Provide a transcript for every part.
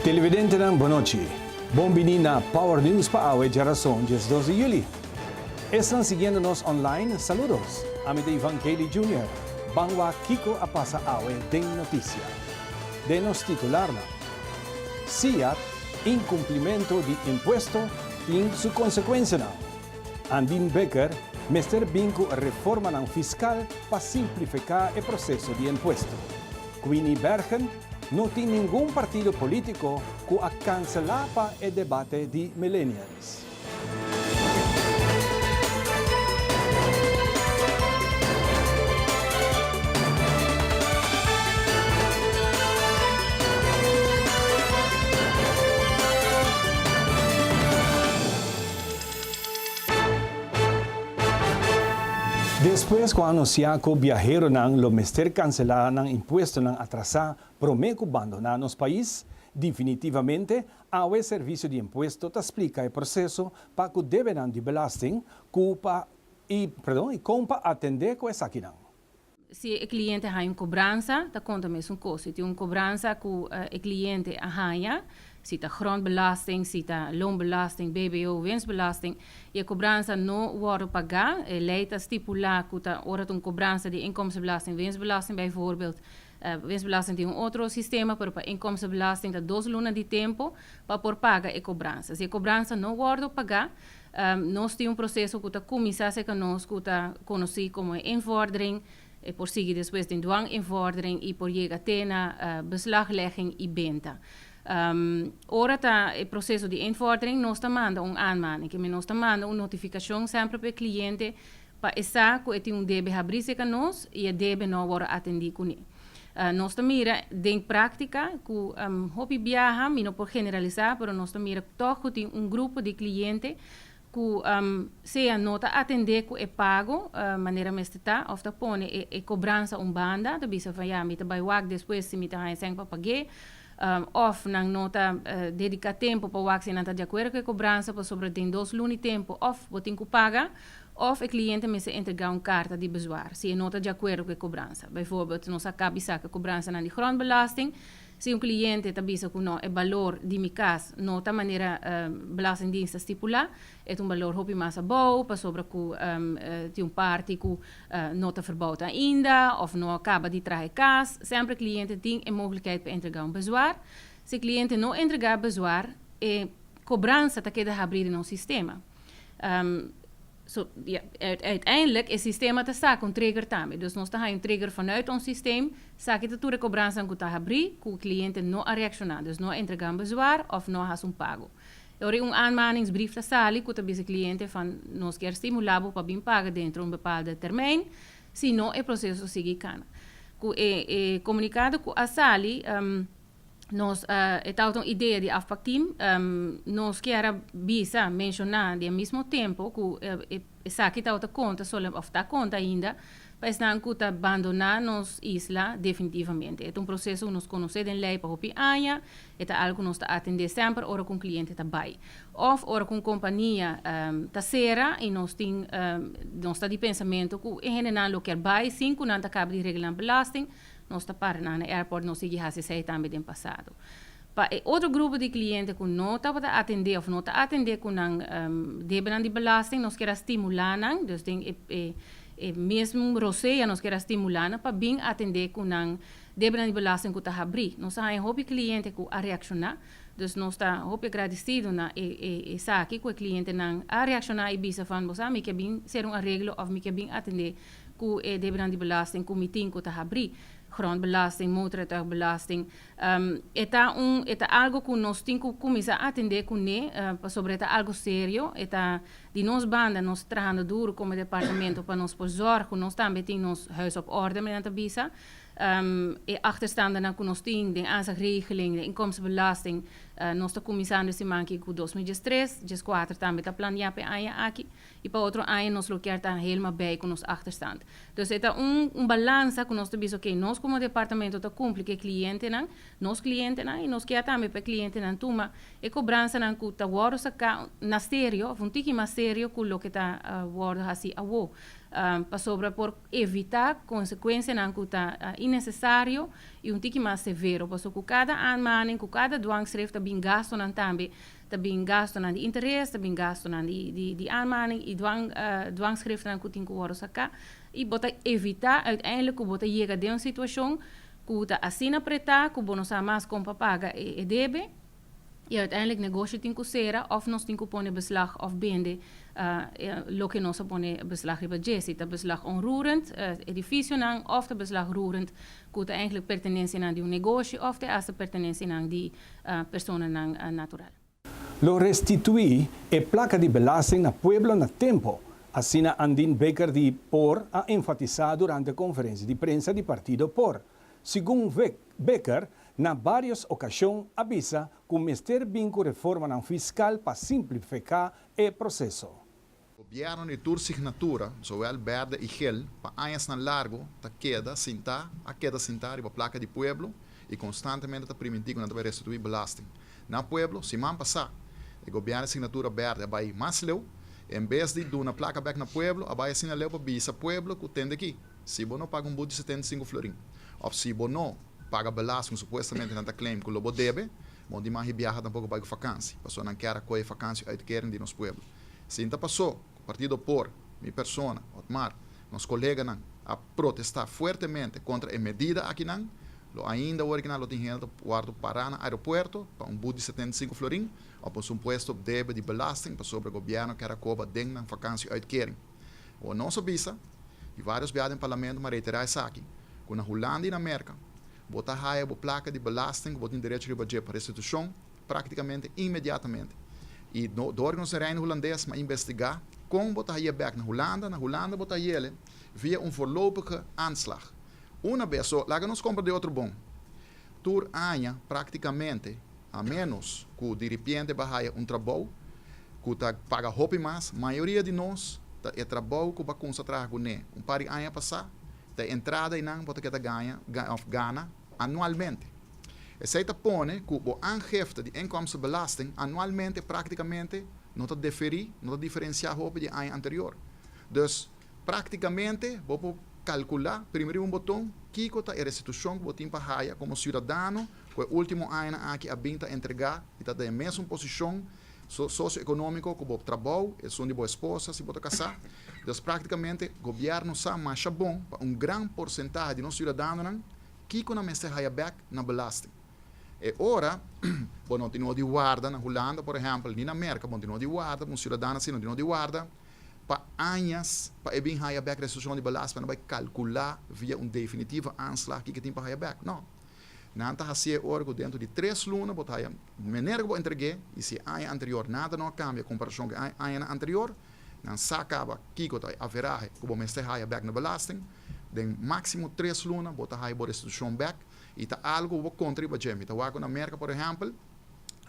Televidentenan bonochi. Bon bini na Power News pa awe djarason 12 di juli. Esnan siguiendo nos online, saludos. Ami ta Ivan Kelly Jr. Ban wak kiko a pasa awe den noticia. Den nos titularnan. SIAD, incumplimento di impuesto tin su consecuencianan. Andin Bikker mester bin cu reformanan fiscal pa simplifica e proceso di impuesto. Queenie Bergen, No tin ningun partido politico cu a cancela pa e debate di millennials. Despues ku a anunsiá ku biaheronan lo mester kanselá nan impuestonan atrasá promé ku bandoná nos pais, definitivamente, awe Servisio di Impuesto ta splika e proseso pa ku debenan di belasting ku pa i perdon i kon pa atendé ku esakinan. Si e cliente haña un cobransa, ta conta mesun cos. Si tin un cobransa cu e cliente a haña, si ta grondbelasting, si ta loonbelasting, BBO, winstbelasting, y e cobransa no wordo paga, e ley ta stipula cu ta ora ta un cobransa di inkomstenbelasting, winstbelasting bijvoorbeeld, winstbelasting tin un otro sistema, pero pa inkomstenbelasting ta dos luna di tempo pa por paga e cobransa. Si e cobransa no wordo paga, Nos tin un proseso ku ta kuminsá serka nos ku ta konosí komo e invordering, e por sigui despues den dwanginvordering i por yega te na beslaglegging i benta. Ora ta e proseso di invordering nos ta manda un aanmaning, ke men nos ta manda un notifikashon semper pa e kliente pa e sa ku e tin un debe habrí serka nos i e debe no a wòrdu atendí kuné. Nos ta mira den práktika ku hopi biaha, mi no por generalisá, pero nos ta mira tòg ku tin un grupo di kliente ku sea no ta atendé ku e pago manera mester ta òf ta pone e kobransa un banda, ta bisa van ya mi ta bai wak despues si mi ta haña sèn pa pag'é, òf nan no ta dediká tempu pa wak si nan ta di akuerdo ku e kobransa pasobra den dos luna di tempu òf bo tin ku paga Of e cliente mester entrega un carta di bezwaar si e no ta di acuerdo cu e cobransa. Bijvoorbeeld, nos a caba saca cobransanan di grondbelasting. Si un cliente ta bisa cu no, e balor di mi cas no ta manera Belastingdienst ta stipula, e ta un balor hopi mas abou pasobra cu tin un parti cu no ta verbouwd ainda of no a caba di traha e cas, semper e cliente tin e mogelijkheid pa entrega un bezwaar. Si e cliente no entrega bezwaar, e cobransa ta keda habri den nos sistema. So, ja, uiteindelijk e sistema ta saca un trigger tambe. Dus nos ta haña un trigger vanuit ons systeem, saki ta tur e cobransanan cu ta habri, cu e cliente no a reacciona, dus no a entrega un bezwaar of no a haci un pago. E ora un aanmaningsbrief ta sali cu ta bisa e cliente van nos kier stimula bo pa bin paga dentro un bepaalde termijn, si no e proceso ta sigui cana. Cu e e comunicado cu a sali, Nos e tabata un idea di afpakteam. Nos kier a bisa, menshoná den e mismo tempo ku esaki tabata konta solo òf ta konta ainda pa esnan ku ta bandoná nos isla definitivamente. E ta un proseso ku nos konosé den lei pa hopi aña, e ta algu ku nos ta atendé semper ora ku un kliente ta bai òf ora ku un kompania ta sera i nos tin nos ta di pensamentu ku e hendenan lo kier bai sin ku nan ta kaba di regla nan belasting. Nos ta para nan na airport, nos sigui hasi esei tambe den pasado. Pa e otro grupo di cliente cu no tabata atende of no ta atende cu nan debenan di belasting, nos kier a stimula nan, dus den e e e mesmo rosea nos kier a stimula nan pa bin atende cu nan debenan di belasting cu ta habri. Nos a haña hopi cliente cu a reacciona, dus nos ta hopi agradecido na e e esaki cu e clientenan a reacciona y bisa van bo sa mi ke bin ser un areglo of mi ke bin atende ku e debenan di belasting ku mi tin ku ta habrí, grondbelasting, motorrijtuigbelasting. E ta un, e ta algo ku nos tin ku kuminsá atendé kuné, pasobra e ta algo serio, e ta di nos banda nos ta trahando duru komo departamento pa nos por zòrg ku nos tambe tin nos huis op orde, manera nan ta bisa. E achterstandennan ku nos tin den aanzagregeling, den inkomstenbelasting, nos ta kuminsando e siman aki ku 2013, 14 tambe ta planeá pa e aña aki. I pa otro aña nos lo kier ta helemaal bij ku nos achterstand. Dus e ta un un balansa ku nos ta bisa oke nos komo departamento ta kumpli ku e klientenan, nos klientenan i nos kier tambe pa e klientenan tuma e kobransanan ku ta wòrdu saká na serio òf un tiki mas serio ku loke ta wòrdu hasi awo. Pasobra por evitá konsekuensianan ku ta innesesario i un tiki mas severo. Pasobra ku kada aanmaning, ku kada dwangschrift ta bin gastunan tambe. Ta bin gastunan di interes, ta bin gastunan di aanmaning i dwang dwangschriftnan ku tin ku wòrdu saká. I bo ta evitá uiteindelijk ku bo ta yega den un situashon ku ta asina pretá ku bo no sa mas kon pa paga e debe. I uiteindelijk negoshi tin ku sera òf nos tin ku pone beslag òf bende loke nos a pone beslag riba dje. Si ta beslag onroerend, edifisionan, òf ta beslag roerend ku ta eigenlijk pertenensianan di un negoshi òf te asta pertenensianan di personanan natural. Lo restituí e plaka di belasting na pueblo na tempo, asina Andin Bikker di por a enfatisá durante konferensia di prensa di partido por. Segun Bikker, na vários okashon a bisa ku mester bin ku reformanan fiskal pa simplifiká e proseso. Gobièrnu di tur signatura, zowel bèrdè i gel, pa añasnan largu ta keda sintá, a keda sintá riba plaka di pueblo i konstantemente ta primintí ku nan ta bai restituí belasting na pueblo. Siman pasá e gobièrnu di signatura bèrdè a bai mas leu, en bes di duna plaka bèk na pueblo, a bai asina leu pa bisa pueblo ku tende aki, Si bo no paga un but di 75 florin of si bo no paga belasting supuestamente nan ta claim cu lo bo debe, bo no tin mag di biaha tampoco bay cu vakantie, pasobra nan kier a coge vakantie uitkering di nos pueblo. Sin ta paso cu partido por, mi persona, Otmar, nos coleganan a protesta fuertemente contra e medida akinan, lo ainda awor kinan lo tin hende ta wordo para na aeropuerto pa un but di 75 florin of pa un supuesto debe di belasting pasobra gobierno kier a coba den nan vakantie uitkering. Awor nos a bisa, i varios bia den Parlamento mi a reiterá esaki, ku na Hulanda i na Merka bo ta haya bo plaka di belasting ku bo tin derecho riba dje pa restitushon praktikamente inmediatamente. I dor ku nos den Reino Hulandes mi a investigá kon bo ta haye bèk na Hulanda, na Hulanda bo ta hayele via un voorlopige aanslag. Una bes, so laga nos kompra di otro bon. Tur aña praktikamente, a ménos ku diripiente bo a haya un trabou ku ta paga hopi mas, mayoria di nos ta e trabou ku bo a kumsa traha kuné un par di aña pasá, ta e entrada einan bo ta keda gaña òf gana anualmente. Esei ta pone ku bo aangifte di inkomstenbelasting anualmente praktikamente no ta deferí, no ta diferensiá hopi di e aña anterior. Dus, Práktikamente bo por kalkulá primi riba un boton kiko ta e restitushon ku bo tin pa haya komo siudadano ku e último añanan aki a bin ta entregá i ta den e mesun posishon sosioekonómiko ku bo trabou, esun di bo esposa si bo ta kasá. Dus práktikamente gobièrnu sa masha bon pa un gran porsentahe di nos siudadanonan kiko nan mester haya bèk na belasting. E ora bo no tin no di warda na Hulanda por ehèmpel ni na Merka bo no tin no di warda pa un siudadano asina no tin no di warda pa añas pa e bin haya bek restitushon di belasting, pa nan bai kalkulá via un definitivo aanslag kiko tin pa haya bek. No. Nan ta hasié ora ku dentro di tres luna bo ta haya manera ku bo entreg'é i si e aña anterior nada no a kambia komparashon ku e añanan anterior, nan sa kaba kiko ta e averahe ku bo mester haya bek na belasting. Den máksimo tres luna bo ta haya bo restitushon bek i ta algu ku bo konta riba dje. Mi ta wak ku na Merka por ehèmpel,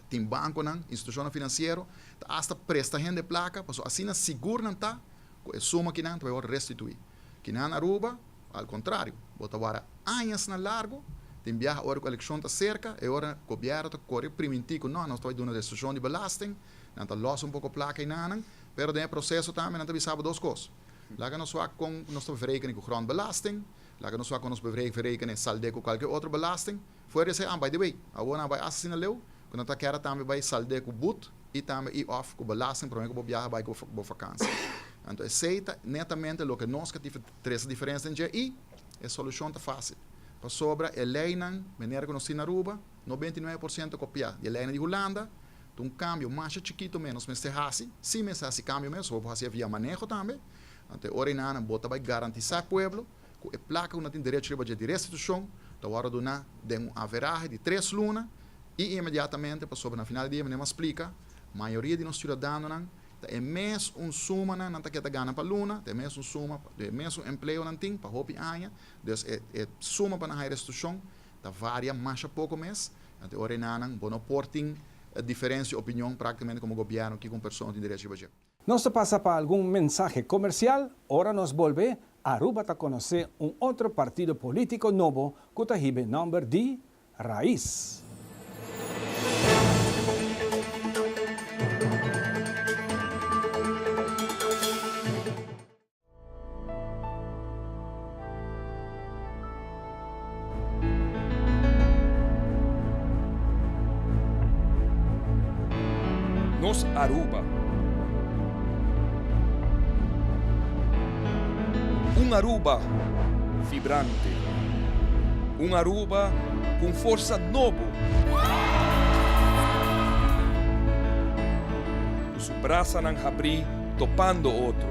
Tin bankonan, institushonnan finansiero ta asta presta hende plaka pasobra asina sigur nan ta ku e suma kinan ta bai wòrdu restituí. Kinan na Aruba, al kontrario, bo ta wara añasnan largu, tin biaha ora ku elekshon ta serka, e ora gobièrnu ta kore primintí ku no, nos ta bai duna restitushon di belasting, nan ta lòs un poko plaka einanan, pero den e proseso tambe nan ta bisa bo dos kos, laga nos wak kon nos ta verrekenen ku grondbelasting, laga nos wak kon nos verrekenen sald'é ku kualke otro belasting. Fuera di esei an bai di wey. Awor nan a bai asina leu ku nan ta kere tambe bai sald'é ku but i tambe i òf ku belasting promé ku bo biaha bai ku bo fakansi. Anto esei ta netamente loke nos ke trese diferensia den dje i e solushon ta fásil. Pasobra e leinan manera ku nos tin na Aruba, 99% kopiá di e leinan di Hulanda, ta un kambio masha chikito mes nos mester hasi, si mester hasi kambio mes, bo por hasié via maneho tambe. Anto e ora einan bo ta bai garantisá e pueblo ku e plaka ku nan tin derecho riba dje di restitushon ta wòrdu duná den un averahe di tres luna i inmediatamente pasobra na final di dia manera mi a splika mayoria di nos siudadanonan ta e mes un sumanan nan ta keda gana pa luna ta e mes un suma e mes un empleo nan tin pa hopi aña dus e e suma pa nan haña restitushon ta varia masha poko mes anto e ora enanan bo no por tin diferensia di opinion praktikamente komo gobièrnu kiko un persona tin derecho riba dje. Nos ta pasa pa algun mensahe comercial, ora nos bolbe, Aruba ta conoce un otro partido politico nobo cu ta hiba e nomber di Raiz. Nos Aruba. Un Aruba vibrante. Un Aruba cu un forsa nobo. Cu su brasanan habrí topando otro.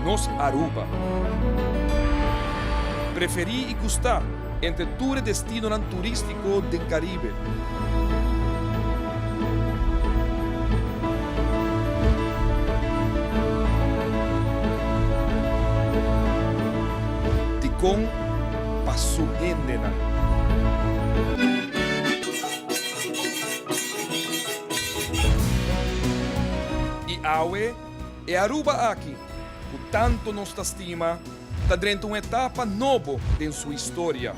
Nos Aruba. Preferí y gustá entre tur e destinonan turístiko den Karibe. Dikon pa su hendenan? I awe e Aruba aki ku tantu nos ta stima ta drenta un etapa nobo den su historia.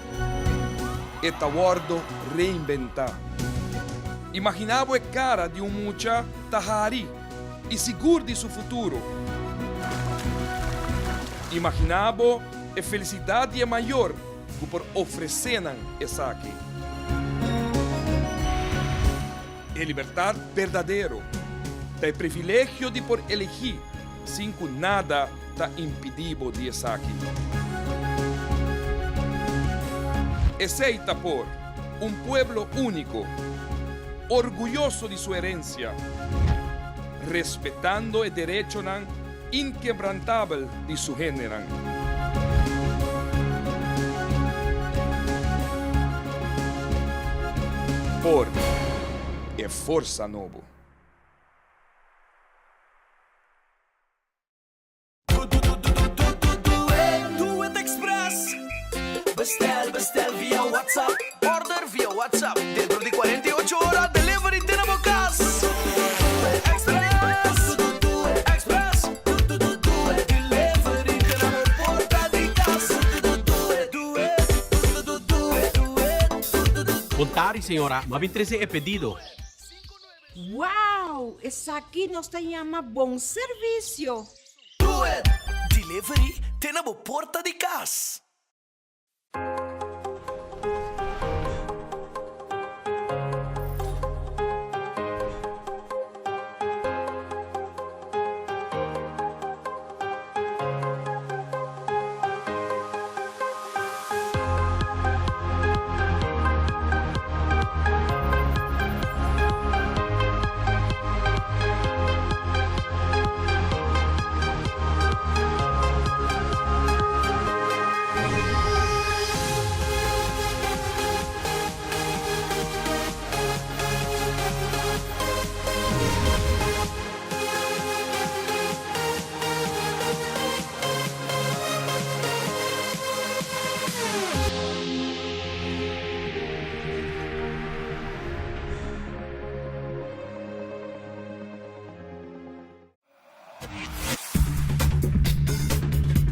E ta wordo reinventá. Imaginá bo e cara di un mucha ta hari y sigur di su futuro. Imaginá bo e felicidad di e mayor cu por ofrecé nan esaki. E libertad berdadero ta e privilegio di por elegí sin cu nada ta impidí bo di esaki. Esei ta por un pueblo único, orguyoso di su herencia, respetando e derechonan inkebrantabel di su hendenan. Por e forsa nobo. Doet Express. Bestel, bestel via WhatsApp. Order via WhatsApp. Dentro di cuarenta y ocho ora delivery te na bo cas. Express, Express. Delivery te na bo porta di cas. Bon tardi señora, m'a bin trece e pedido. Wow! Esaki nos ta yama bon servicio! Doet! Delivery te na bo porta di cas.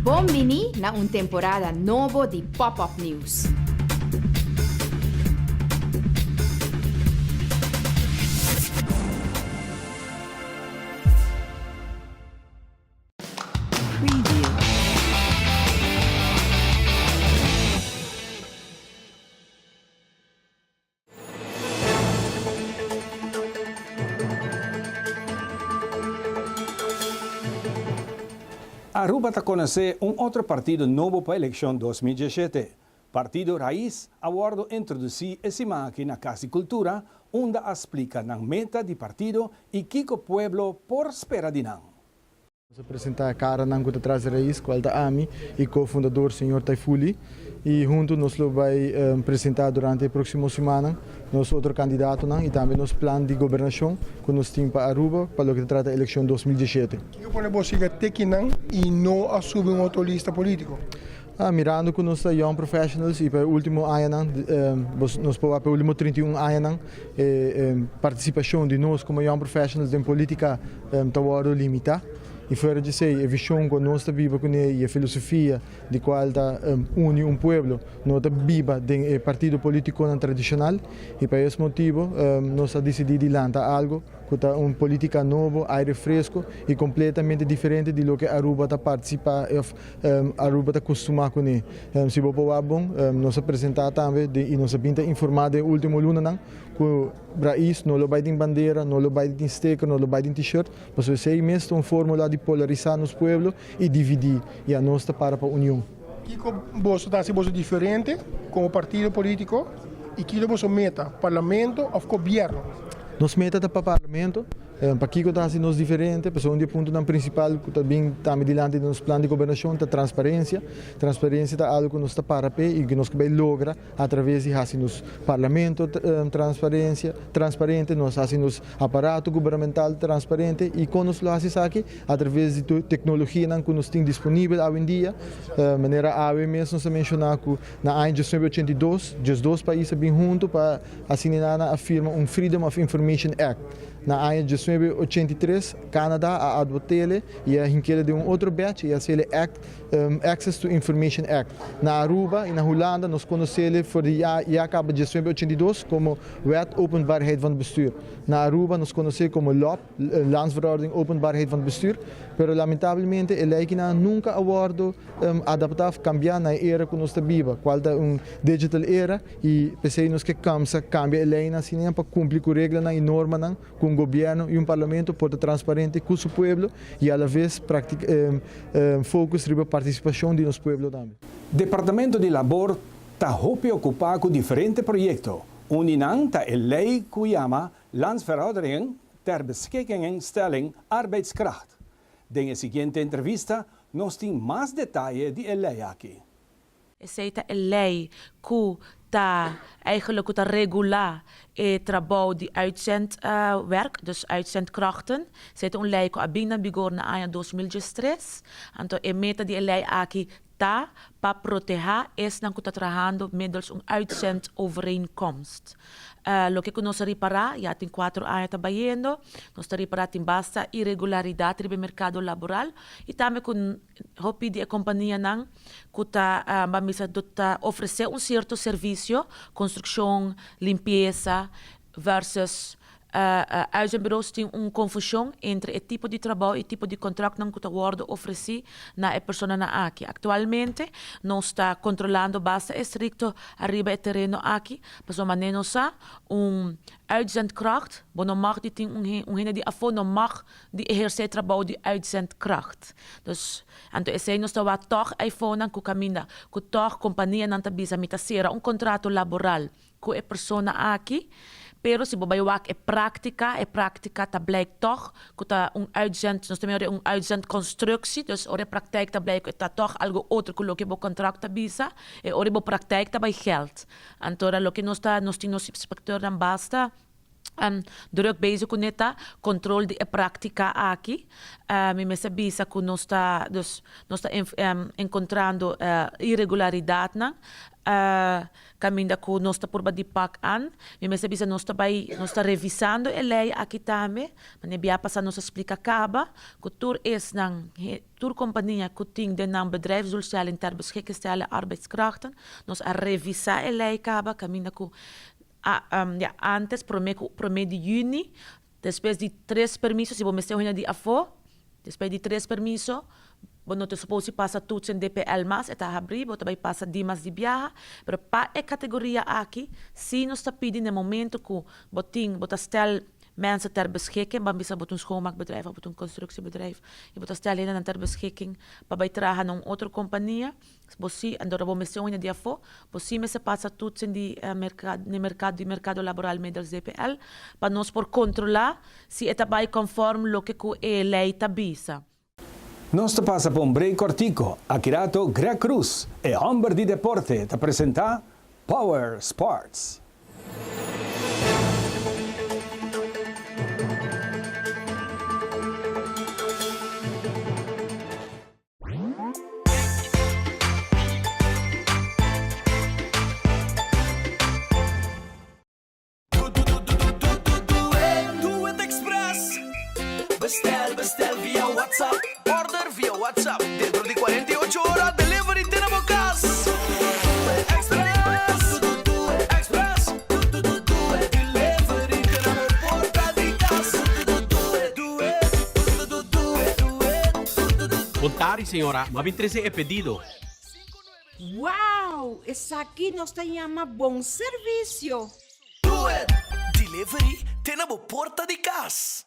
Bon bini na un temporada nobo di Pop Up News. Aruba ta conoce un otro partido nobo pa eleccion 2017. Partido Raiz a wordo introduci e siman aki na Cas di Cultura, unda a splica nan meta di partido y kico pueblo por spera di nan. Nos a presenta e caranan cu ta tras di Raiz, cual ta ami y co-fundador señor Taifuli, y hunto nos lo bay presenta durante e proximo simannan nos otro candidatonan y tambe nos plan di gobernacion cu nos tin pa Aruba pa loke ta trata eleccion 2017. Kico pone bo siga tekinan y no a subi un otro lista politico? Mirando cu nos ta young professionals y pa e ultimo añanan, nos por wak pa e ultimo 31 añanan, e participacion di nos como young professionals den politica ta wordo limita. Y fuera di esey, e vision cu nos ta biba cune y e filosofia di cual ta uni un pueblo no ta biba den e partido politiconan tradicional. Y pa es motibo nos a dicidi di lanta algo. cu ta un politica nobo, aire fresco y completamente diferente di loke Aruba ta participa of Aruba ta costuma cune. Si bo por wak bon, nos a presenta tambe y nos a bin ta informa den e ultimo lunanan cu Raiz no lo bay den bandera, no lo bay den sticker, no lo bay den t-shirt, pasobra esey mes ta un formula di polarisa nos pueblo y dividi y anos ta para pa union. Kiko boso ta hasi boso diferente komo partido polítiko i kiko boso meta, parlamento òf gobièrnu? Nos meta ta pa parlamento. Pakiko ta hasi nos diferente? Pasobra un di e puntonan prinsipal ku ta bin tambe dilanti di nos plan di gobernashon ta transparensia. Transparensia ta algu ku nos ta para p'e i ku nos ke bai logra atraves di hasi nos parlamento transparensia, transparente, nos hasi nos aparato gubernamental transparente i kon nos lo hasi esaki? Atraves di tur teknologianan ku nos tin disponibel awendia. Manera awe mes nos a menshoná ku na aña diesnuebe 82, 12 pais a bin huntu pa asina nan a firma un Freedom of Information Act. Na aña 1983, Canada a adopt'ele y a hink'ele den un otro batch y a haci'ele Act, Access to Information Act. Na Aruba y na Hulanda nos conocele for di ya ya caba 1982 como Wet Openbaarheid van Bestuur. Na Aruba nos conoce como LOB, Landsverordening Openbaarheid van Bestuur, pero lamentablemente e ley kinan nunca a wordo adapta of cambia na e era cu nos ta biba, cual ta un digital era. I p'esei nos ke kamsa kambia e leinan asina pa kumpli ku reglanan i normanan ku un gobièrnu i un parlamento por ta transparente ku su pueblo i alaves focus riba partisipashon di nos pueblo tambe. Departamento di Labor ta hopi okupá ku diferente proyekto. Un di nan ta e lei ku yama Landsverordening ter beschikkingenstelling arbeidskracht. Den e siguiente entrevista nos tin mas detaye di e lei aki. Esei ta e lei ku ta eigenlijk ku ta regulá e trabou di uitzendwerk, dus uitzendkrachten. Esei ta un lei ku a bin na bigor na aña 2013. Anto e meta di e lei aki ta pa protehá esnan ku ta trahando middels un uitzendovereenkomst. Loke ku nos a ripará, ya tin kuatro aña ta bayendo, nos ta ripará tin basta iregularidat riba e merkado laboral i tambe ku Hopi di e kompanianan ku ta ban bisa ta ofresé un sierto servisio, konstrukshon, limpiesa, versus uitzendbureaus tin un konfushon entre e tipo di trabou i tipo di kontraktnan ku ta wòrdu ofresí na e personanan aki. Aktualmente nos ta kontrolando basta estrikto ariba e tereno aki, pasobra manera nos sa un uitzendkracht bo no mag di tin un hende di afó no mag di ehersé trabou di uitzendkracht. Dus, anto esei nos ta wak tòg eifonan ku kaminda ku tòg kompanianan ta bisa mi ta sera un kontrato laboral ku e persona aki, pero si bo bai wak e práktika, e práktika ta blijk tòg ku ta un uitzend, nos ta mira un uitzendkonstruksie, dus ora e praktijk ta blijk ku e ta tòg algu otro ku loke bo kontrakt ta bisa, e ora bo praktijk ta bai gèld. Anto ora loke nos ta, nos tin nos inspektornan basta. Druk bezig ku ne ta kontrol di e praktika aki. Mi mester bisa ku nos ta dus nos ta enkontrando iregularidatnan kaminda ku nos ta purba di pak an. Mi mester bisa nos ta bai nos ta revisando e lei aki tambe. Manera bia pasa nos a splika kaba ku tur esnan tur kompania ku tin den nan bedrijfsdoelstelling ter beschikking stellen arbeidskrachten nos a revisa e lei kaba kaminda ku A, ya, antes, promé ku, promé di yüni, despues di tres permiso, si bo mester un hende di afó, despues di tres permiso, bo no ta supos di pasa toetsen DPL mas, e ta habrí, bo ta bai pasa dimas di biaha, pero pa e kategoria aki, si nos ta pidi na e momento ku bo tin, bo ta stel Mensen ter beschikking, ban bisa bo ta un schoonmaakbedrijf of bo ta un constructiebedrijf y bo ta stel hendenan ter beschikking pa bay traha na un otro compania, bo si, anto bo mester un hende di afo, bo si mester pasa toetsen di mercado, mercado di mercado laboral middels DPL pa nos por controla si e ta bay conform loke cu e ley ta bisa. Nos ta pasa pa un break kortiko. Aki rato Greg Cruz, e homber di deporte, ta presenta Power Sports. Do It Express Bestel, bestel via WhatsApp Order via WhatsApp Dentro di 48 ora delivery te na bo cas Express, Express Delivery te na bo porta di cas. Bon tardi señora, m'a bin trece e pedido. Wow! Esaki nos ta yama bon servicio! Do It! Delivery te na bo porta di cas!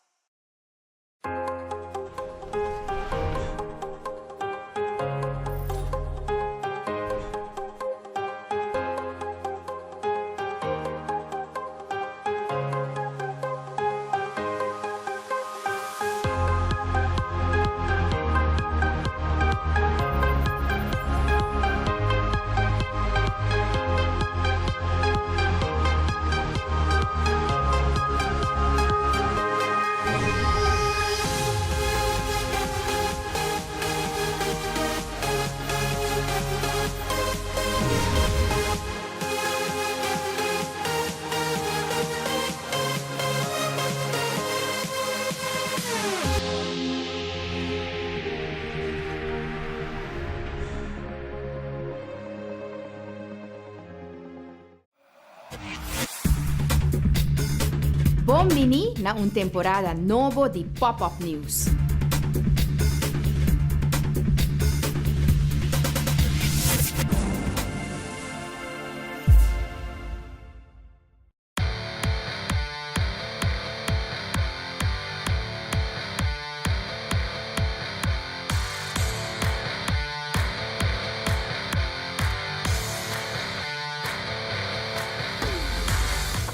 Bon bini na un temporada nobo di Pop Up News.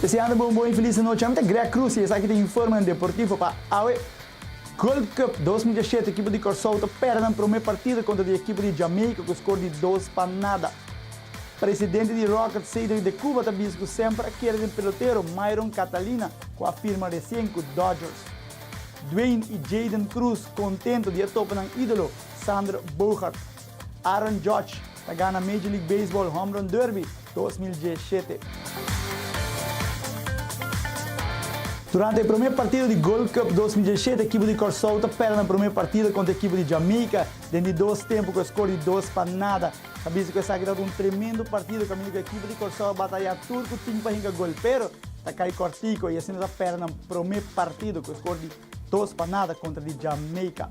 Deseando bo un bon y feliz anochi. Ami ta Greg Cruz y esaki ta informenan deportivo pa awe. Gold Cup 2017 ekipo di Kòrsou ta pèrdè nan promé partido kontra di ekipo di Jamaica ku skor di dos pa nada. Presidente di Rockets Cedric de Cuba ta bisa ku semper a kere den pelotero Myron Catalina ku a firma resien ku Dodgers. Dwayne i Jaden Cruz kontento di a topa nan ídolo Xander Bogaerts. Aaron Judge ta gana Major League Baseball Home Run Derby 2017. Durante e promé partido di Gold Cup 2017 ekipo di Kòrsou ta pèrdè nan promé partido kontra ekipo di Jamaica den di dos tempu ku e skor di dos pa nada. Ta bisa ku esaki tabata un tremendo partido kaminda ku ekipo di Kòrsou a batayá tur ku tin pa hinka gol pero ta kai kòrtiko i asina ta pèrdè nan promé partido ku skor di 2-0 kontra di Jamaica.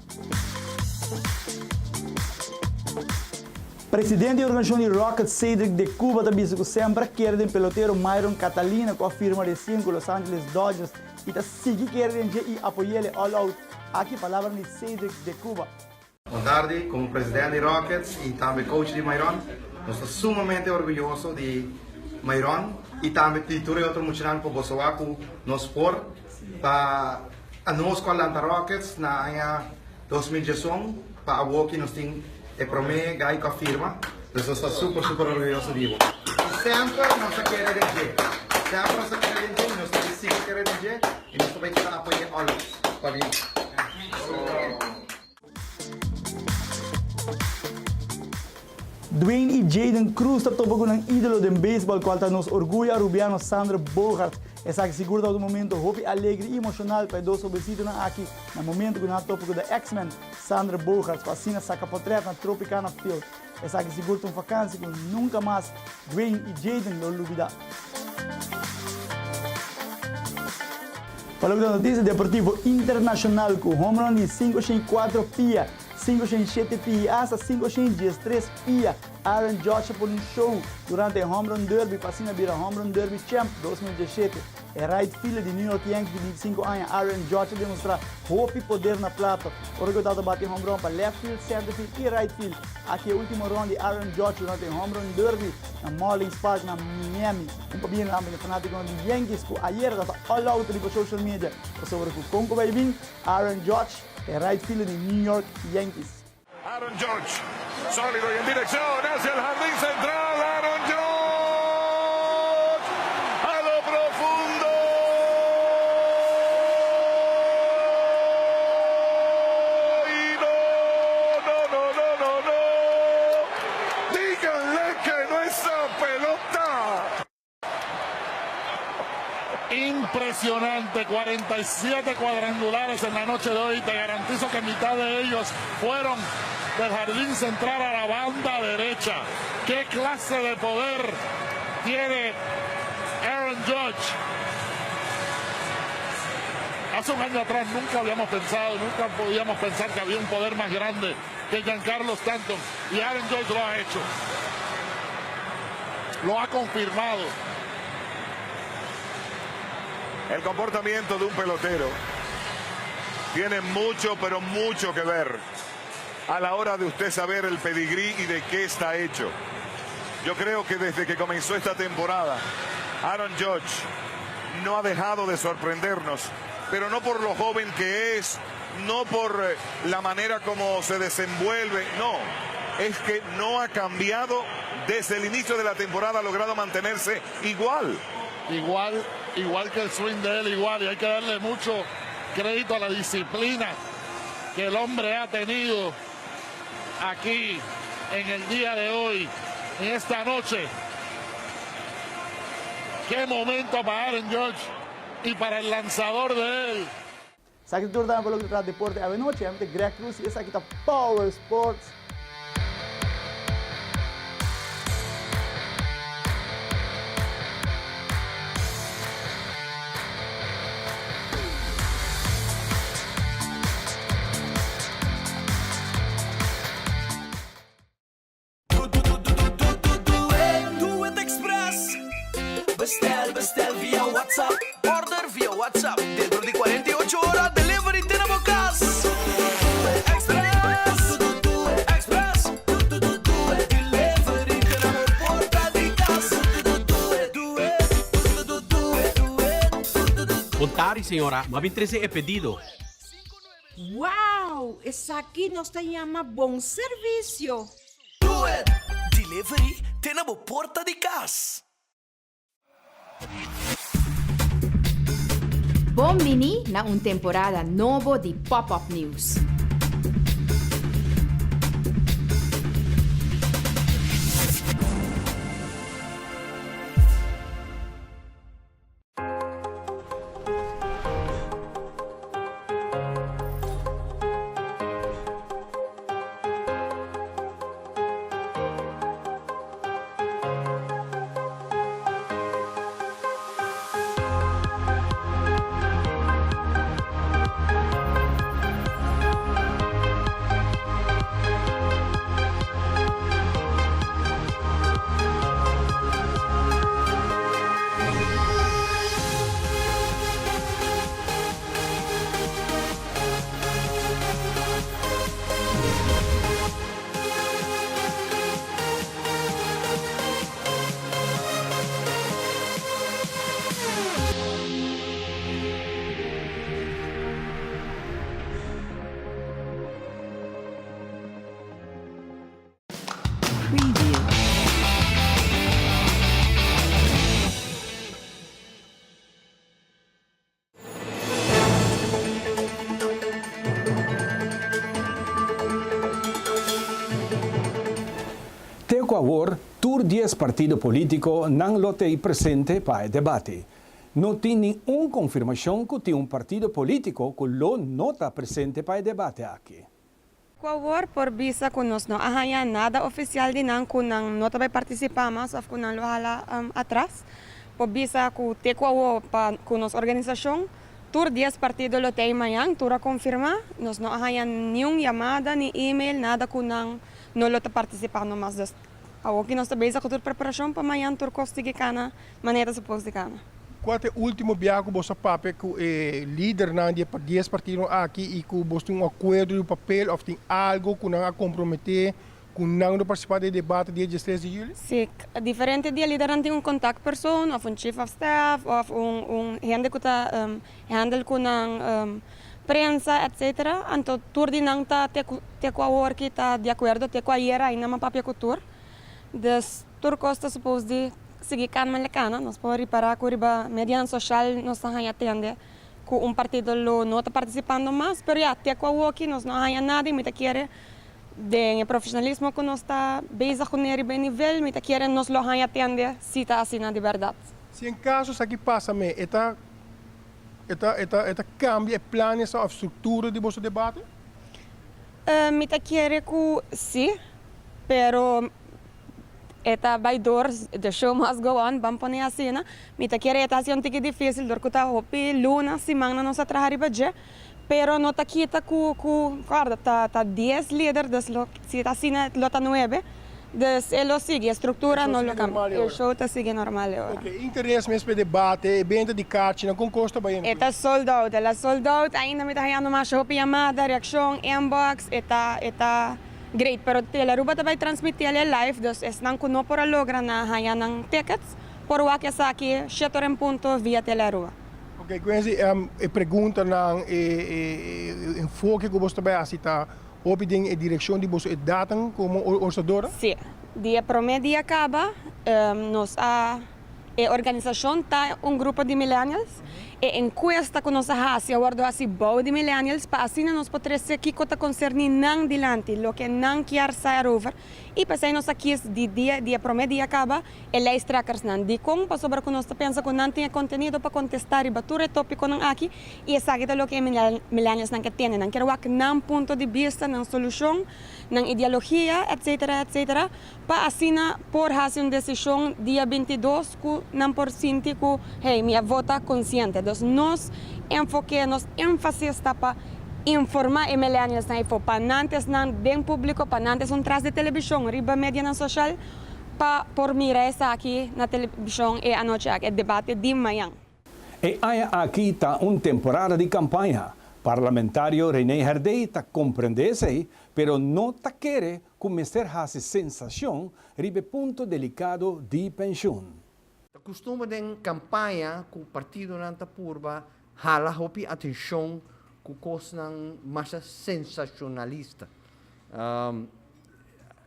Presidente di organisashon di Rockets Cedric de Cuba ta bisa ku semper a kere den pelotero Myron Catalina ku a firma resien ku Los Angeles Dodgers i ta sigui kere den dje i apoy'el all out. Aki palabranan di Cedric de Cuba. Bon tardi, komo presidente di Rockets i tambe coach di Myron, nos ta sumamente orguyoso di Myron i tambe di tur e otro muchanan ku boso wak ku nos por pa anos ku a lanta Rockets na aña 2011 pa awoki nos tin e prome guy ku a firma, dus nos ta super super orguyoso di bo. I semper nos ta kere den dje, semper nos ta kere den dje i nos ta sigui kere den dje i nos ta bai keda apoy'é always. Pabien. Dwayne y Jaden Cruz ta topa cu nan idolo den baseball cual ta nos orguyo Arubiano Xander Bogaerts. Esaki sigur ta un momento hopi alegre y emocional pa e dos hobensitonan aki na momento cu nan a topa cu The X-Man Xander Bogaerts pa asina saca potret na Tropicana Field. Esaki sigur ta un vakantie cu nunca mas Dwayne y Jaden lo lubida. Pa loke ta noticia deportivo internacional cu home run di 504 pia, 507 pia y hasta 513 pia, Aaron Judge a pone un show durante e Home Run Derby pa asina bira Home Run Derby Champ 2017. E right fielder di New York Yankees di 25 aña, Aaron Judge a demostra hopi poder na plato ora cu e tabata bati home run pa left field, center field y right field. Aki e ultimo run di Aaron Judge durante e Home Run Derby na Marlins Park na Miami. Un pabien tambe na fanaticonan di Yankees cu ayera tabata all out riba social media pasobra cu con cu bay bin Aaron Judge, e right fielder di New York Yankees. Aaron Judge, sólido y en dirección hacia el jardín central, Aaron Judge a lo profundo. Y no, no, no, no, no, no. Díganle que no es pelota. Impresionante, 47 cuadrangulares en la noche de hoy. Te garantizo que mitad de ellos fueron del jardín central a la banda derecha. ¿Qué clase de poder tiene Aaron Judge? Hace un año atrás nunca habíamos pensado, nunca podíamos pensar que había un poder más grande que Giancarlo Stanton. Y Aaron Judge lo ha hecho. Lo ha confirmado. El comportamiento de un pelotero tiene mucho, pero mucho que ver a la hora de usted saber el pedigrí y de qué está hecho. Yo creo que desde que comenzó esta temporada, Aaron Judge no ha dejado de sorprendernos, pero no por lo joven que es, no por eh, la manera como se desenvuelve, no, es que no ha cambiado desde el inicio de la temporada, ha logrado mantenerse igual. Igual, igual que el swing de él, igual. Y hay que darle mucho crédito a la disciplina que el hombre ha tenido aquí en el día de hoy, en esta noche. Qué momento para Aaron Judge y para el lanzador de él. Esaki tur ta pa loke ta trata deporte awe nochi. Ami ta Greg Cruz y esaki ta Power Sports. Do It Express. Bestel, bestel via WhatsApp. Order via WhatsApp. Dentro di 48 ora delivery te na bo cas. Express, Express. Delivery te na bo porta di cas. Bon tardi señora, m'a bin trece e pedido. Wow! Esaki nos ta yama bon servicio! Do It! Delivery te na bo porta di cas. Bon bini na un temporada nobo di Pop Up News. Te cu awor, tur dies partido politico nan lo t'ey presente pa e debate. No tin ningun confirmacion cu tin un partido politico cu lo no ta presente pa e debate aki. Ku awor por bisa ku nos no a haña nada ofisial di nan ku nan no ta bai partisipá mas òf ku nan lo hala atras. Por bisa ku te ku awor pa ku nos organisashon tur dies partido lo tei mañan, tur a konfirmá. Nos no a haña niun yamada ni email nada ku nan no lo ta partisipando mas. Dus awor ki nos ta bezig ku tur preparashon pa mañan tur kos sigui kana manera ta supos di kana. Kua ta e último biaha ku boso a papia ku e lidernan di e dies partidonan aki i ku boso tin un akuerdo di un papel òf tin algu ku nan a komprometé ku nan lo partisipá den e debate dia diestres di yüli? Sí, diferente di e lidernan tin un kontaktpersoon òf un chief of staff òf un un hende ku ta handle ku nan prensa etcetera. Anto tur di nan ta te ku te ku awor ki ta di akuerdo te ku ayera ainda nan papia ku tur. Dus tur kos ta supos di sigui kalma le kana. Nos por ripará ku riba medianan soshal nos ta haña tende ku un partido lo no ta partisipando mas, pero ya, te ku awoki nos no a haña nada i mi ta kere den e profeshonalismo ku nos ta bezig kuné riba e nivel, mi ta kere nos lo haña tende si ta asina di bèrdat. Si en kaso esaki pasa me, e ta e ta e ta e ta kambia e planes òf struktura di boso debate? Mi ta kere ku si, pero e ta bai dor, the show must go on, ban pone asina. Mi ta kere e ta hasi un tiki dificil dor ku ta hopi luna, simannan nos a traha riba dje. Pero no ta kita ku ku kòrda ta ta dies lider dus lo si ta asina lo ta nuebe dus e lo sigui e struktura no lo kambia e show ta sigui normal e ora. Ok, interes mes pa e debate, e benta di karchinan kon kos ta bayendo? E ta sold out, el a sold out, ainda mi ta hayando masha hopi yamada, reakshon, inbox, e ta e ta great pero Telearuba ta bay transmiti el e live dus esnan ku no por a logra na haya nan tickets por wak esaki shete ora en punto via Telearuba. Ok, Quincy, e preguntanan, e enfoke ku boso ta bai hasi ta hopi den e direkshon di boso edatnan komo orsadora? Sí. Di e promé dia kaba, nos a, e organisashon ta un grupo di millennials. E enkuesta ku nos a hasi a wòrdu hasi bou di millennials pa asina nos por trese kiko ta konserní nan dilanti, loke nan kier sa erover. I p'esei nos a kis di dia di e promé dia kaba e lijsttrekkersnan. Dikon? Pasobra ku nos ta pensa ku nan tin e kontenido pa kontestá riba tur e tópikonan aki i esaki ta loke e millennialsnan ke tene. Nan kier wak nan punto di bista, nan solushon, nan ideologia, etcetera, etcetera, pa asina por hasi un desishon dia 22 ku nan por sinti ku, hey, mi a vota konsiente. Dus nos enfoke, nos énfasis ta pa informá e millennialsnan ei for, pa nan ta esnan den públiko, pa nan ta esun tras di televishon, riba medianan soshal, pa por mira esaki na televishon e anochi aki, e debate di mañan. E aña aki ta un temporada di campaña. Parlamentario Rene Herdé ta comprende esey, pero no ta kere cu mester haci sensacion riba e punto delicado di pensioen. Ta custumber den campaña cu partidonan ta purba hala hopi atencion cu cosnan masha sensacionalista.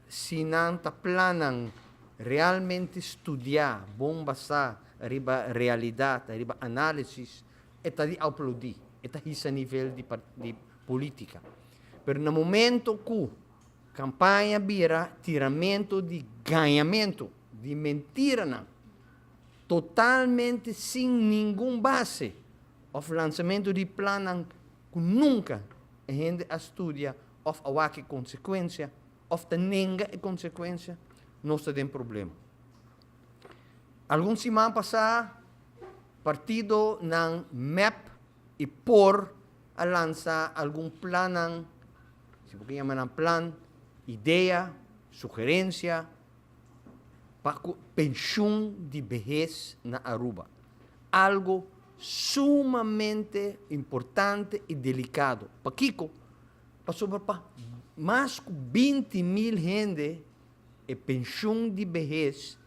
Si nan ta plannan realmente studiá, bon basá riba realidat, riba análisis, e ta di aplaudí, e ta hisa nivel di di polítika. Pero na momento ku kampaña bira tiramentu di gañamentu, di mentiranan, totalmente sin ningun base òf lansamentu di plannan ku nunka e hende a studia òf a wak e konsekuensia òf ta nenga e konsekuensia, nos ta den problema. Algun siman pasá partidonan mep i por a lansa algun plannan, si bo ke yama nan plan, idea, sugerensia pa ku penshun di behes na Aruba. Algo sumamente importante i delikado. Pakiko? Pasobra pa mas ku 20.000 hende e penshun di behes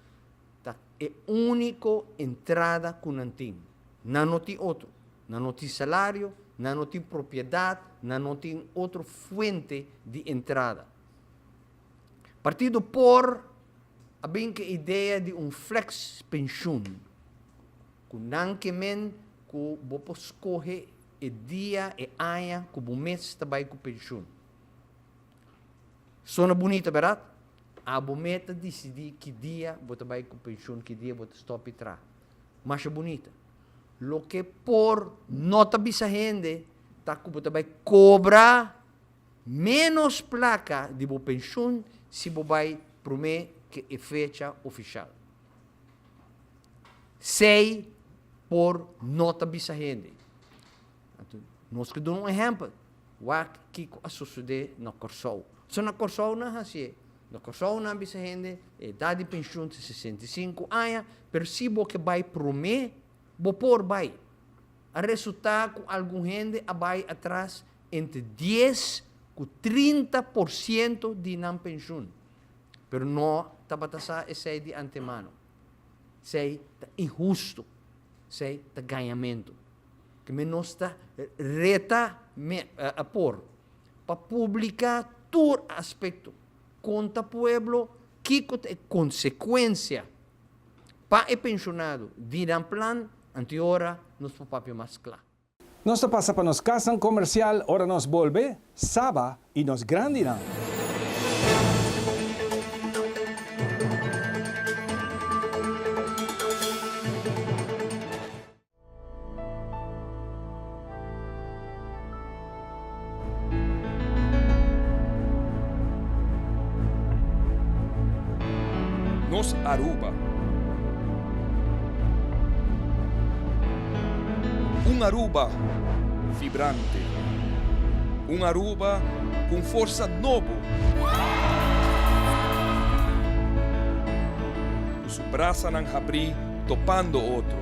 ta e úniko entrada ku nan tin. Nan no tin otro. Nan no tin salario, nan no tin propiedat, nan no tin otro fuente di entrada. Partido por a bin ku e idea di un flex penshun, ku nan ke men ku bo por skohe e dia, e aña ku bo mes ta bai ku penshun. Sona bunita, bèrdat? Abo mes ta disidí ki dia bo ta bai ku penshun, ki dia bo ta stòp di traha. Masha bunita. Loke por no ta bisa hende ta ku bo ta bai kobra ménos plaka di bo penshun si bo bai promé ku e fecha ofishal. Sei por no ta bisa hende. Anto nos ke duna un ehèmpel. Wak kiko a sosodé na Kòrsou. So na Kòrsou nan hasié. Na Kòrsou nan bisa hende e edat di penshun ta 65 aña, pero si bo ke bai promé, bo por bai. A resultá ku algun hende a bai atras entre dies ku 30% di nan penshun. Pero no tabata sa esei di antemano. Esei ta inhustu. Esei ta gañamentu. Ke men nos ta reta me a por pa publiká tur aspekto. Konta pueblo kiko ta e konsekuensia pa e penshonado di nan plan, anto e ora nos por papia mas kla. Nos ta pasa pa nos kasnan komersial ora nos bolbe, Saba i nos grandinan. Nos Aruba. Un Aruba vibrante. Un Aruba cu un forsa nobo. Cu su brasanan habrí topando otro.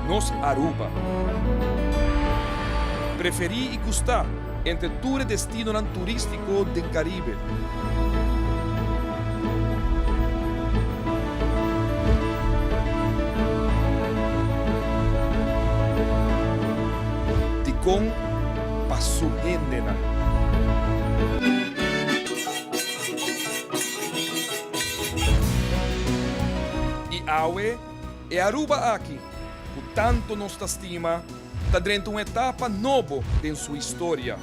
Nos Aruba. Preferí y gustá entre tur e destinonan turístico den Caribe. Dikon pa su hendenan. I awe e Aruba aki ku tantu nos ta stima ta drenta un etapa nobo den su historia.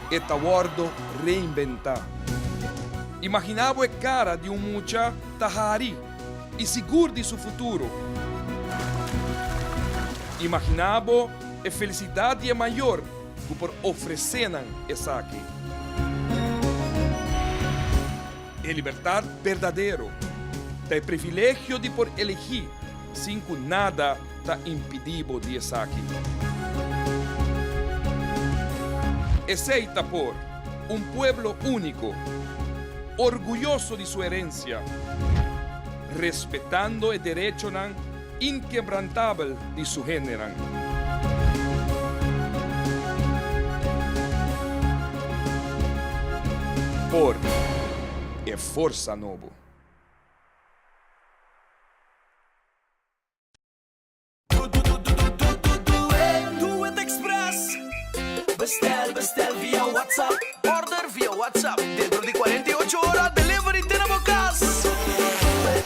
E ta wordo reinventá. Imaginá bo e kara di un mucha ta hari i sigur di su futuro. Imaginá bo e felisidat di e mayor ku por ofresé nan esaki. E libertat berdadero ta e privilegio di por elegí sin ku nada ta impidí bo di esaki. Esei ta por un pueblo úniko, orguyoso di su herensia, respetando e derechonan inkebrantabel di su hendenan. Por e forsa nobo. Do It Express Bestel, bestel via WhatsApp Order via WhatsApp Dentro di 48 ora delivery te na bo cas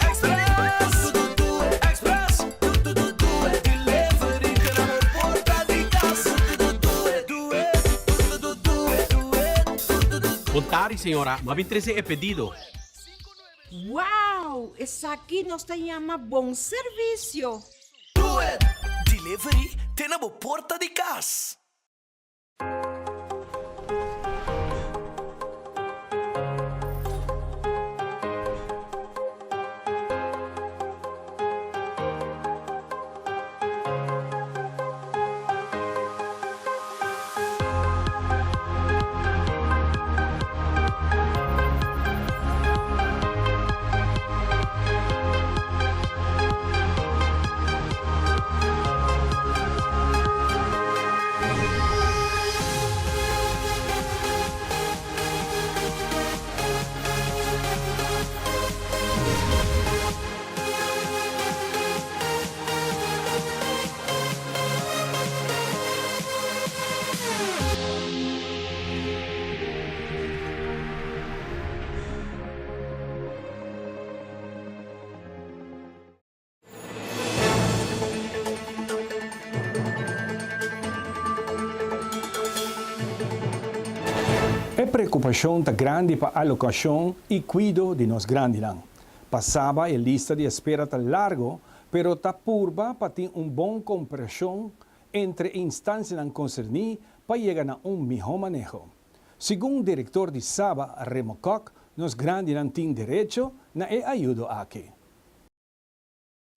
Express, Express Delivery te na bo porta di cas Do it, do it, do it Bon tardi señora, m'a bin trece e pedido. Wow! Esaki nos ta yama bon servisio! Do It! Delivery te na bo porta di kas. E preokupashon ta grandi pa alokashon i kuido di nos grandinan. Pa Saba e lista di espera ta largo, pero ta purba pa tin un bon komperashon entre e instansianan konserní pa yega na un mihó maneho. Segun direktor di Saba, Remo Kok, nos grandinan tin derecho na e ayudo aki.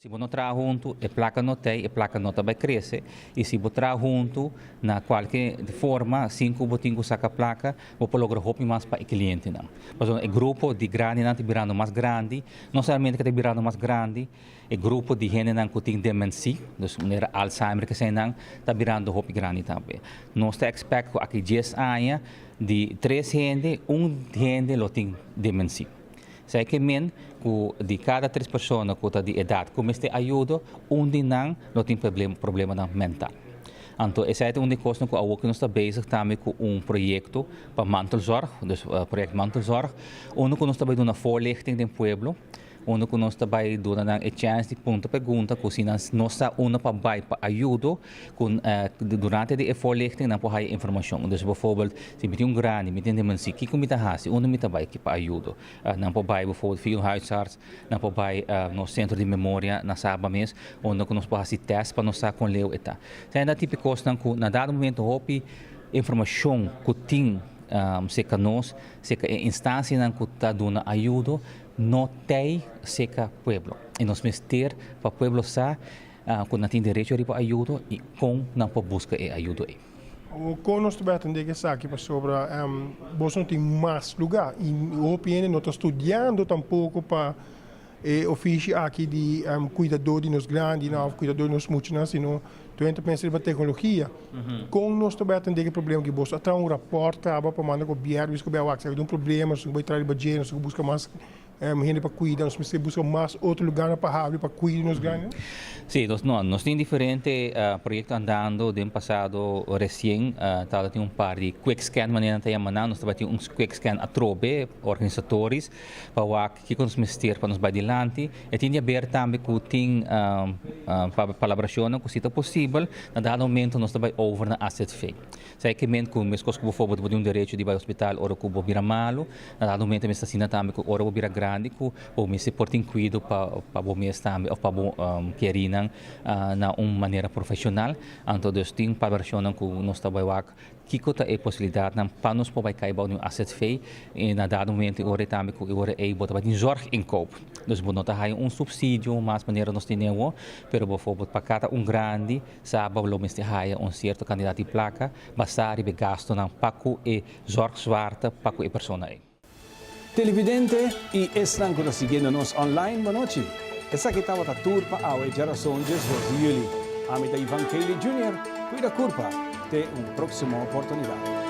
Si bo no traha huntu, e plaka no t'ei, e plaka no ta bai krese. I si bo traha huntu na kualke forma, sin ku bo tin ku saka plaka, bo por logra hopi mas pa e klientenan. Pasobra e grupo di grandinan ta birando mas grandi, no solamente ku ta birando mas grandi, e grupo di hendenan ku tin demensi, dus manera Alzheimer keseinan, ta birando hopi grandi tambe. Nos ta expect ku aki dies aña di tres hende, un hende lo tin demensi. Esei ke men ku di kada tres persona ku ta di edat ku mester ayudo, un di nan lo tin problemanan mental. Anto esei ta un di kosnan ku awor ku nos ta bezig tambe ku un proyekto pa mantelzorg, dus project mantelzorg, unda ku nos ta bai duna voorlichting den pueblo, unda ku nos ta bai duna nan e chèns di puntra pregunta ku si nan no sa unda pa bai pa ayudo, ku durante di e voorlichting nan por haya informashon. Dus bijvoorbeeld si mi tin un grandi, mi tin demensi, kiko mi ta hasi, unda mi ta bai pa ayudo? Nan por bai bijvoorbeeld via un huisarts, nan por bai nos sentro di memoria na Saba mes, unda ku nos por hasi tèst pa nos sa kon leu e ta. Esei ta tipo kosnan ku na dado momento hopi informashon ku tin serka nos, serka e instansianan ku ta duna ayudo, no tei serka pueblo. I nos mester pa pueblo sa. ku nan tin derecho riba ayudo i kon nan por buska e ayudo ei. Kon nos ta bai atendé ku esaki pasobra boso no tin mas lugá i hopi hende no ta studiando tampoko pa e ofishi aki di kuidadó di nos grandinan òf kuidadó di nos muchanan sino tur hende ta pensa riba teknologia. Kon nos ta bai atendé ku e problema aki? Boso a traha un rapòrt kaba pa manda gobièrnu bisa ku bai awak esaki ta un problema nos tin ku bai traha riba dje nos tin ku buska mas hende pa cuida, nos mester busca mas otro lugarnan pa habri pa cuida nos grandinan? Sí, nos, no, nos tin diferente proyecto andando. Den pasado recien tabata tin un par di quick scan manera nan ta yama nan. Nos tabatin un quick scan atrobe, organisatorisch, pa wak kiko nos mester pa nos bai dilanti. E tin di haber tambe cu tin pa palabracionnan cu si ta posibel, na dado momento nos ta bai over na AZV. Sa ke men ku meskos ku boforbel bo tin un derecho di bai hospital ora ku bo bira malu, na dado momento mester asina tambe ku ora bo bira grandi ku bo mester por tin kuido pa pa bo mes tambe òf pa bo kerinan na un manera profeshonal. Anto dus tin palabrashonnan ku nos ta bai wak kiko ta e posibilidatnan pa nos por bai kai bou di un azv i na dado momento e ora tambe ku e ora ei bo ta bai tin zorginkoop. Dus bo no ta haya un supsidio mas manera nos tene awor, pero boforbel pa kada un grandi Sa bo lo mester haya un sierto kantidat di plaka basá riba e gastunan pa ku e zorgzwaarte pa ku e persona ei. Televidente y esnan cu ta siguiendo nos online, bonochi. Esaki tabata tur pa awe djarason 12 di juli. Ami ta Ivan Kelly Junior, cuida curpa, te un proximo oportunidad.